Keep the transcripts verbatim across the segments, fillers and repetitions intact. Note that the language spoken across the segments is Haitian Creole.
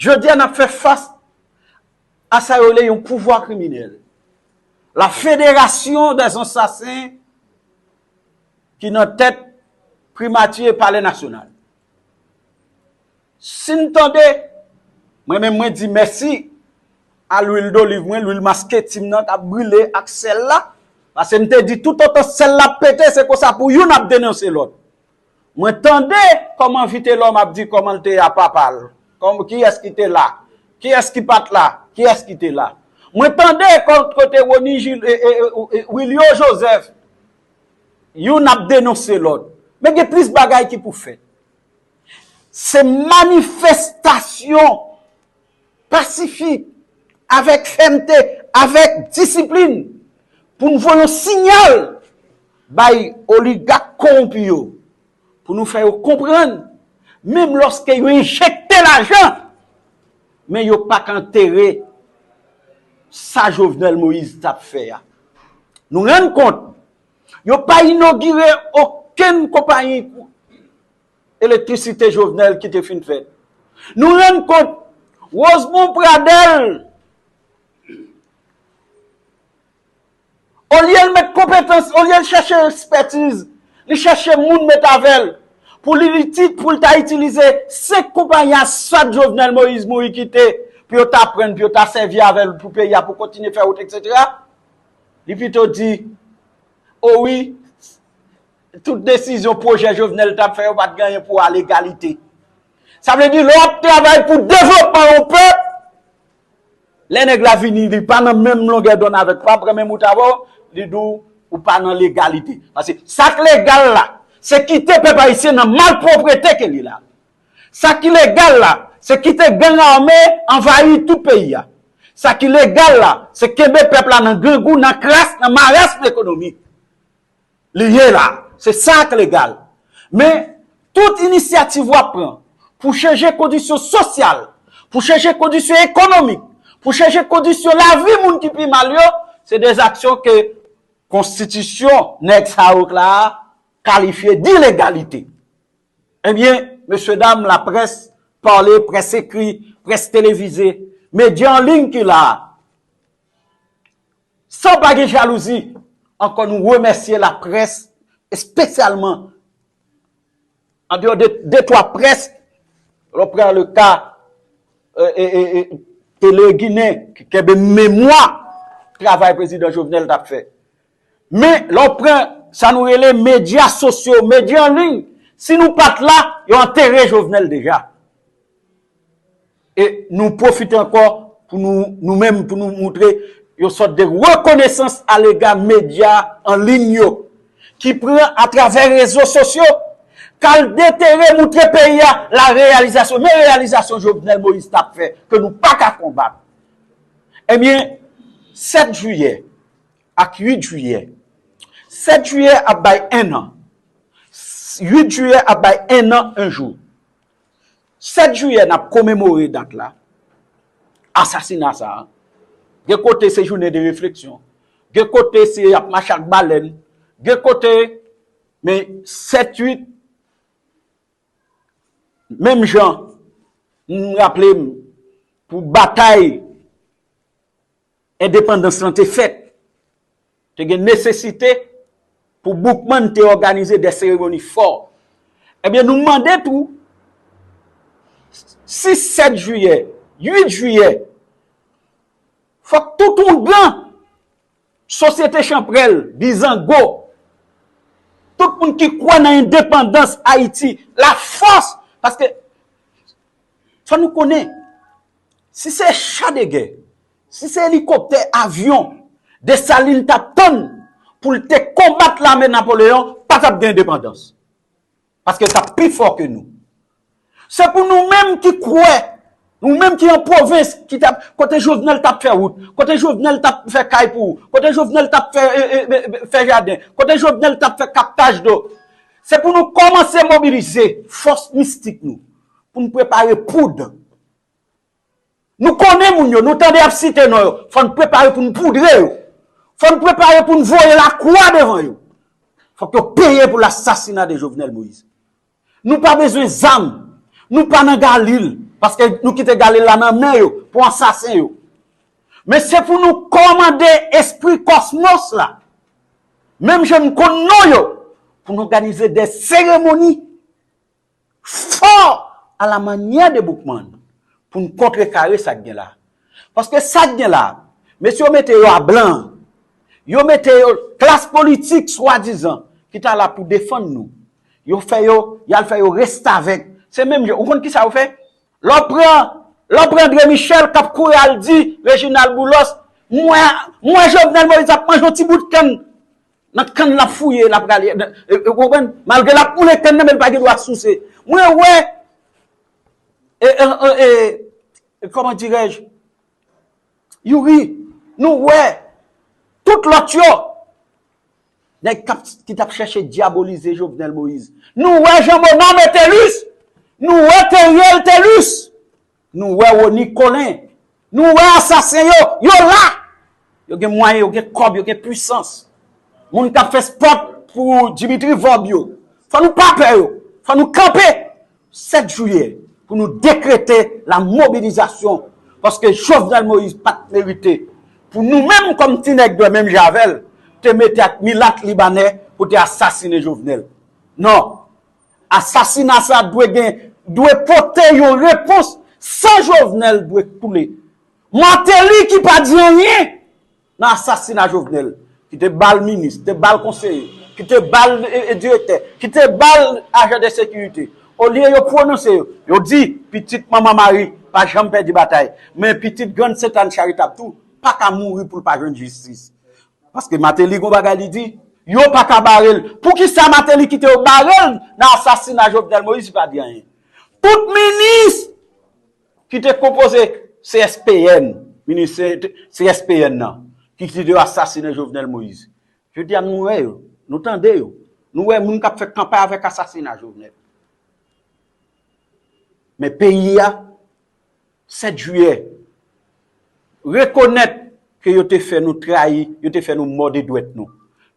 Jodi a, n ap fè fas a sa yo rele yon pouvwa kriminèl. La Fédération des Assassins ki nan tèt primati e palè nasyonal. Si n tande, mwen menm mwen di mèsi a lwil doliv mwen, lwil masketim nan k ap brile ak sèl la, paske m te di toutotan sèl la ap pete, se konsa pou youn ap denonse lòt. Mwen tande kòman Vitelòm ap di kòman l te a papa l. Kòm, kiyès ki te la? Kiyès ki pa t la? Kiyès ki te la? Mwen tande kò-, kote Rony Gil-, e, e, e, e, Wilio Joseph, youn ap denonse lòt. Men gen plis bagay ki pou fèt. Se manifestasyon pasifik, avèk fèmte, avèk disiplin, pou n voye yon siyal bay oligak kowonpi yo, pou nou fè yo konprann, menm lòske yo enjekte lajan, men yo pa ka antere sa Jovenel Moïse t ap fè a. Nou rann kont, yo pa inogire okenn konpayi elektrisite Jovenel ki te fin fèt. Nou rann kont, Rosemond Pradel, olye l met konpetans, olye l chèche ekspètiz, li chèche moun met avè l, pou li, li ti, pou l ta itilize senk konpayi asfalt Jovenel Moïse mouri kite, pou yo ta pran, pou yo ta sèvi avè l, pou peyi a, pou kontinye fè wout, etsetera. Li pito di, o wi, tout desizyon pwojè Jovenel t ap fè yo pa t gen anyen pou a legalite. Sa vle di, lè w ap travay pou devlopman yon pèp, lè nèg la vini, li pa nan menm longè donn avèk, pa pran menm wout avè w, li di w, ou pa nan legalite. Paske sa k legal la, se kite pèp ayisyen nan malpwoprete ke li la. Sa ki legal la, se kite gang ame anvayi tout peyi a. Sa ki legal la, se kenbe pèp la nan grangou, nan kras, nan marasm ekonomik. Li ye la. Se sa k legal. Men, tout inisyativ w ap pran pou chanje kondisyon sosyal, pou chanje kondisyon ekonomik, pou chanje kondisyon lavi moun ki pi mal yo, se de zaksyon ke konstitisyon nèg sa yo k la a kalifye dilegalite. Ebyen, mesyedam, laprès pale, près ekri, près televize, medya an liy ki la a, san pa gen jalouzi, ankò nou remèsye laprès, espesyalman an deyò de de twa près, lè w pran le ka, e, e, e, e, Tele Ginen, ki kenbe memwa travay prezidan Jovenel t ap fè. Men, lè w pran sa nou rele medya sosyo, medya an liy, si nou pa t la, yo antere Jovenel deja. E nou pwofite ankò pou nou, nou menm, pou nou moutre yon sòt de rekonesans alega medya an liy yo, ki pran atravè rezo sosyo, k al detere, moutre peyi a la reyalizasyon, men reyalizasyon Jovenel Moïse t ap fè, ke nou pa ka konbat. Ebyen, sèt jiyè ak uit jiyè. Sèt jiyè ap bay en an. Uit jiyè ap bay en an, en jou. Sèt jiyè, n ap komemore dat la, asasina sa a. Gen kote se jounen de refleksyon. Gen kote se y ap mache ak balèn. Gen kote, men sèt uit, menm jan, m raple m, pou batay endepandans lan te fèt, te gen nesesite pou Boukman te òganize de seremoni fò. Ebyen, nou mande tou, sis, sèt jiyè, uit jiyè, fòk tout ougan, sosyete chanpwèl, bizango, tout moun ki kwè nan endepandans Ayiti, lafòs, paske fò nou konnen, si se cha de gè, si se elikoptè, avyon, Desalin t ap tann pou l te konbat lame Napoleyon, pa t ap gen endepandans. Paske l t ap pi fò ke nou. Se pou nou menm ki kwè, nou menm ki an pwovens, ki t ap, kote Jovenel t ap fè wout, kote Jovenel t ap fè kay pou ou, kote Jovenel t ap fè, e, e, e, fè jaden, kote Jovenel t ap fè kaptaj dlo. Se pou nou kòmanse mobilize fòs mistik nou, pou n prepare poud. Nou konnen moun yo, nou tande y ap site non yo. Fò n prepare pou n poudre yo. Fò n prepare pou n voye lakwa devan yo. Fòk yo peye pou lasasina de Jovenel Moïse. Nou pa bezwen zam. Nou pa nan galil. Paske nou kite Galil la nan men yo pou ansasen yo. Men se pou nou kòmande espri kòsmos la, menm jan n konn non yo, pou n òganize de seremoni fò a la manyè de Boukman pou n kontrekare sa k gen la. Paske sa k gen la, mesye yo mete yo a blan, yo mete yo, klas politik swadizan ki ta la pou defann nou, yo fè yo, y al fè yo restavèk. Se menm jan, ou konn ki sa yo fè? Lè w pran, lè w pran André Michel k ap kouri al di Reginald Boulos, mwen, mwen Jovenel Moïse ap manje yon ti bout kann nan kann l ap fouye, l ap rale. E, e, ou konprann? Malgre l ap moule kann nan, men l pa gen dwa souse. Mwen wè, e, e, e, e, e, kòman dirèj? Youri, nou wè, tout lòt yo, nèg k ap, ki t ap chèche dyabolize Jovenel Moïse. Nou wè Jean Monod Metellus, nou wè Theriel Thelus, nou wè Rony Colin, nou wè asasen yo, yo la! Yo gen mwayen, yo gen kòb, yo gen pwisans. Moun k ap fè spòt pou Dimitri Vorbe yo. Fò nou pa pè yo. Fò nou kanpe sèt jiyè pou nou dekrete la mobilizasyon. Paske Jovenel Moïse pa t merite pou nou menm kòm ti nèg dwè menm jan avè l, te mete ak milat libanè pou te asasine Jovenel. Non. Asasina sa dwe gen, dwe pote yon repons san Jovenel dwe koule. Martelly ki pa di anyen nan asasina Jovenel, ki te ba l minis, ki te ba l konseye, ki te ba l, e, e, direktè, ki te ba l ajan de sekirite. Olye yo pwononse yo, yo di, pitit Manman Mari pa janm pèdi batay. Men pitit Grann Sentàn Charitab tou pa ka mouri pou l pa jwenn jistis. Paske Martelly gon bagay li di, yo pa ka bare l. Poukisa Martelly kite yo bare l nan asasina Jovenel Moïse, li pa di anyen? Tout minis ki te konpoze C S P N, minis C S P N nan, ki kite yo asasinen Jovenel Moïse. Jodi a nou wè yo, nou tande yo. Nou wè moun k ap fè kanpay avèk asasina Jovenel. Men peyi a, sèt jiyè, rekonèt ke yo te fè nou trayi, yo te fè nou mòde dwèt nou.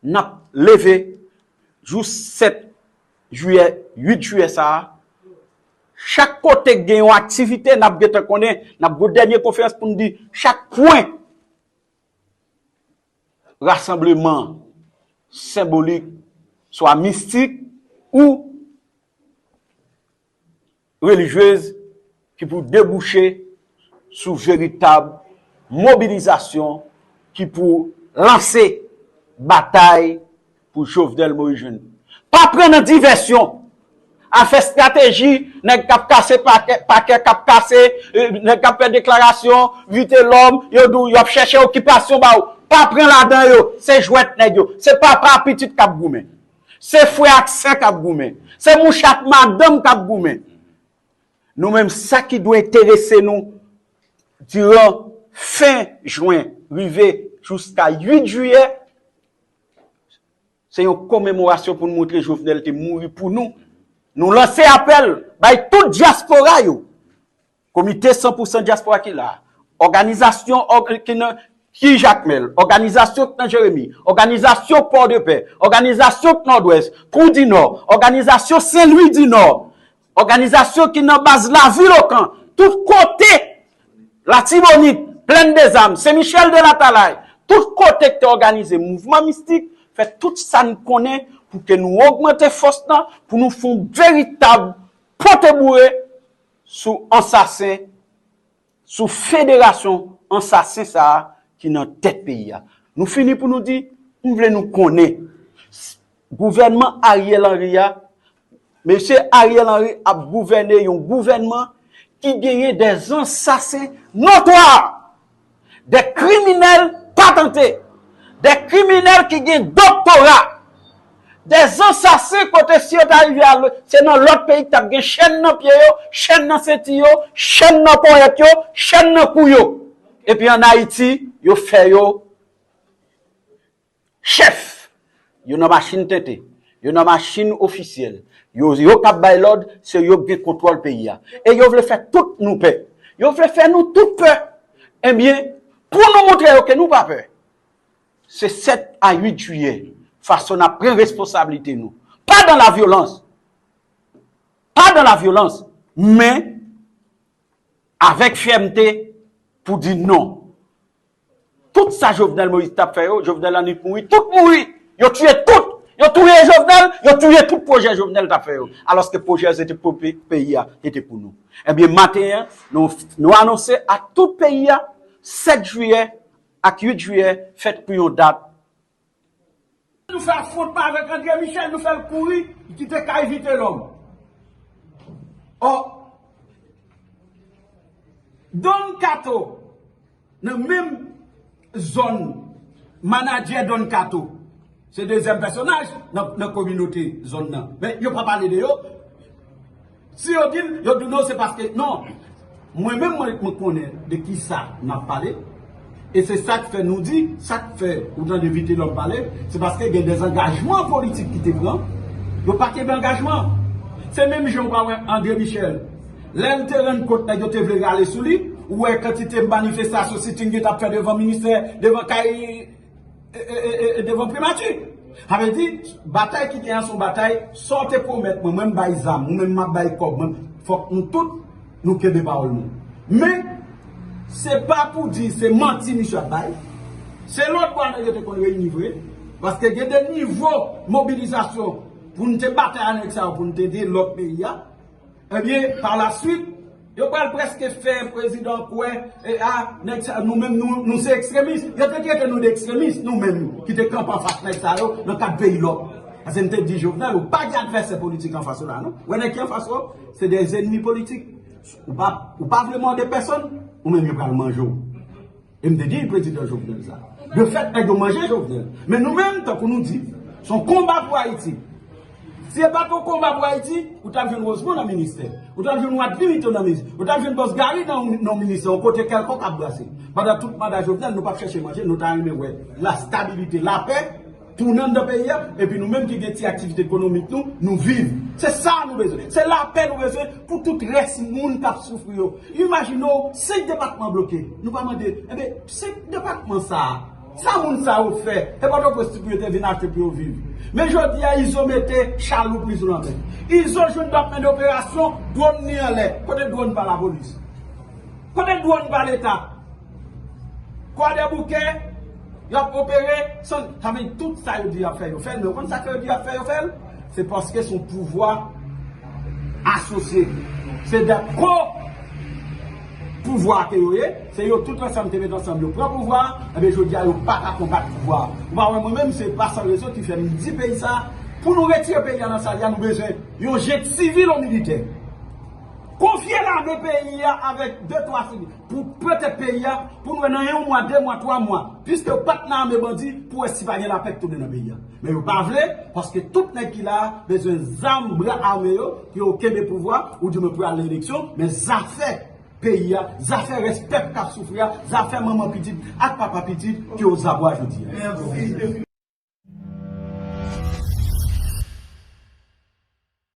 N ap leve jou sèt jiyè, uit jiyè sa a, chak kote k gen yon aktivite, n ap gentan konnen, n ap gen yon dènye konferans pou n di chak pwen rasanbleman senbolik, swa mistik ou relijyez, ki pou debouche sou veritab mobilizasyon ki pou lanse batay pou Jovenel Moïse jwenn. Pa pran nan divèsyon. Afè estrateji, nèg k ap kase pakè, pakè k ap kase, e, nèg k ap fè deklarasyon, Vitelhomme, yo di w y ap chèche okipasyon ba w. Pa pran ladan yo, se jwèt nèg yo. Se papa ak pitit k ap goumen. Se frè ak sè k ap goumen. Se mouche ak madanm k ap goumen. Nou menm, sa ki dwe enterese nou diran fen jen rive jiska uit jiyè, se yon komemorasyon pou n montre Jovenel te mouri pou nou. Nou lanse apèl bay tout dyaspora yo, Komite san pou san dyaspora ki la, òganizasyon òg-, ki nan, ki Jakmèl, òganizasyon k nan Jeremi, òganizasyon Pòdepè, òganizasyon k Nòdwès, Kou di Nò, òganizasyon Sen Lwi di Nò, òganizasyon ki nan baz Lavil Okan, tout kote, Latibonit, Plèn dè Zam, Sen Michèl dè Latalay, tout kote k te òganize mouvman mistik, fè tout sa n konnen pou ke nou ogmante fòs lan, pou nou fè yon veritab pote boure sou ansasen, sou federasyon ansasen sa a ki nan tèt peyi a. Nou fini pou nou di, m vle nou konnen, gouvènman Ariel Henry a, mesye Ariel Henry ap gouvène yon gouvènman ki genyen dè ansasen notwa, dè kriminèl patante, dè kriminèl ki gen doktora, dè ansasen kote si yo ta rive al, se nan lòt peyi k t ap gen chèn nan pye yo, chèn nan senti yo, chèn nan ponyèt yo, chèn nan kou yo. Epi ann Ayiti, yo fè yo chèf. Yo nan machin tente. Yo nan machin ofisyèl. Yo, yo k ap bay lòd, se yo k gen kontwòl peyi a. E yo vle fè tout nou pè. Yo vle fè nou tout pè. Ebyen, pou nou montre yo ke nou pa pè, se sèt a uit jiyè, fason n ap pran responsablite nou. Pa dan la vyolans. Pa dan la vyolans, men avèk fyète pou di non. Tout sa Jovenel Moïse t ap fè yo, Jovenel annik mouri, tout mouri. Yo tiye tout. Yo touye Jovenel, yo touye tout pwojè Jovenel t ap fè yo. Alòske pwojè yo se te pou pe- peyi a, se te pou nou. Ebyen, maten an, nou, nou anonse a tout peyi a, sèt jiyè ak uit jiyè, fèt pou yon dat. Nou fè afwontman avèk André Michel, nou fè l kouri, li kite kay Vitelhomme. Ò, Don Kato, nan menm zòn, manadjè Don Kato, se dezyèm pèsonaj nan, nan kominote zòn nan. Men yo pa pale de yo. Si yo di l, yo di w non, se paske, non. Mwen menm, mwen, mwen konnen de ki sa n ap pale. E se sa k fè nou di, sa k fè ou tande Vitelhomme pale, se paske gen dèzangajman politik ki te pran. Yo pa kenbe angajman. Se menm jan ou pa wè André Michel. Lè l te rann kont nèg yo te vle rale sou li, ou wè kantite manifestasyon, sitting yo t ap fè devan ministè, devan kay, e, e, e, e, devan primati. Sa vle di, batay ki gen an se yon batay, sa w te pwomèt mwen, mwen m bay zam, ou menm m ap bay kòb, mwen, fòk nou tout, nou kenbe pawòl nou. Men, se pa pou di se manti misye ap bay. Se lòt bò a nèg yo te konn reyini vre, paske gen de nivo mobilizasyon pou n te batay a nèg sa yo, pou n te ede lòt peyi a. Ebyen, pa la swit, yo pral prèske fè prezidan kwè, e a, nèg sa, nou menm, nou, nou se ekstremis. Yo te trete nou de ekstremis, nou menm, ki te kanpe anfas nèg sa yo, nan kad peyi lòk. Paske m te di Jovenel, ou pa gen advèsè politik anfas ou la, non. Wè nèg ki anfas ou, se de zènmi politik. Ou pa, ou pa vle mòde pèsonn, ou menm yo pral manje w. E m te di prezidan Jovenel sa. De fèt, nèg yo manje Jovenel. Men nou menm, tankou nou di, se yon konba pou Ayiti. Si se pa t yon konba pou Ayiti, ou t ap jwenn Rosemond nan ministè. Ou t ap jwenn Wadley Mito nan ministè. Ou t ap jwenn Bòs Gary nan, nan ministè. Yon kote kèlkonk ap brase. Pandan tout manda Jovenel, nou p ap chèche manje, nou ta renmen wè lastabilite, lapè, tounen anndan peyi a, epi nou menm ki gen ti aktivite ekonomik nou, nou viv. Se sa nou bezwen. Se lapè nou bezwen pou tout rès moun k ap soufri yo. Imajine w, senk depatman bloke. Nou pa mande, enben, senk depatman sa a, sa moun sa yo fè? E Pòtoprens tou pou yo te vin achte pou yo viv. Men jodi a, Izo mete chaloup li sou lanmè. Izo jwenn dòkmen de operasyon, dwòn li anlè. Kote dwòn pa lapolis? Kote dwòn pa Leta? Kwadèboukè, y ap opere, san, sa vle di tout sa yo di y ap fè, yo fè l, men ou konn sa ke yo di y ap fè, yo fè l? Se paske se yon pouvwa asosye. Se de ko pouvwa ke yo ye, se yo tout ansanm te met ansanm, yo pran pouvwa, enben jodi a yo pa ka konbat pouvwa. Ou pa wè mwen menm, se pa san rezon ki fè m di peyi sa, pou nou retire peyi a nan sa l ye a, nou bezwen yon jent sivil ou militè. Konfye lame peyi a avèk de twa sivil pou pwotèj peyi a, pou nou wè nan yon mwa, de mwa, twa mwa, piske yo pa t nan ame bandi, pou wè si pa gen lapè k tounen nan peyi a. Men yo pa vle, paske tout nèg ki la a bezwen zam, bra ame yo, pou yo kenbe pouvwa, ou di mwen pou al nan eleksyon, men zafè peyi a, zafè rès pèp k ap soufri a, zafè manman pitit ak papa pitit ki ozabwa jodi a.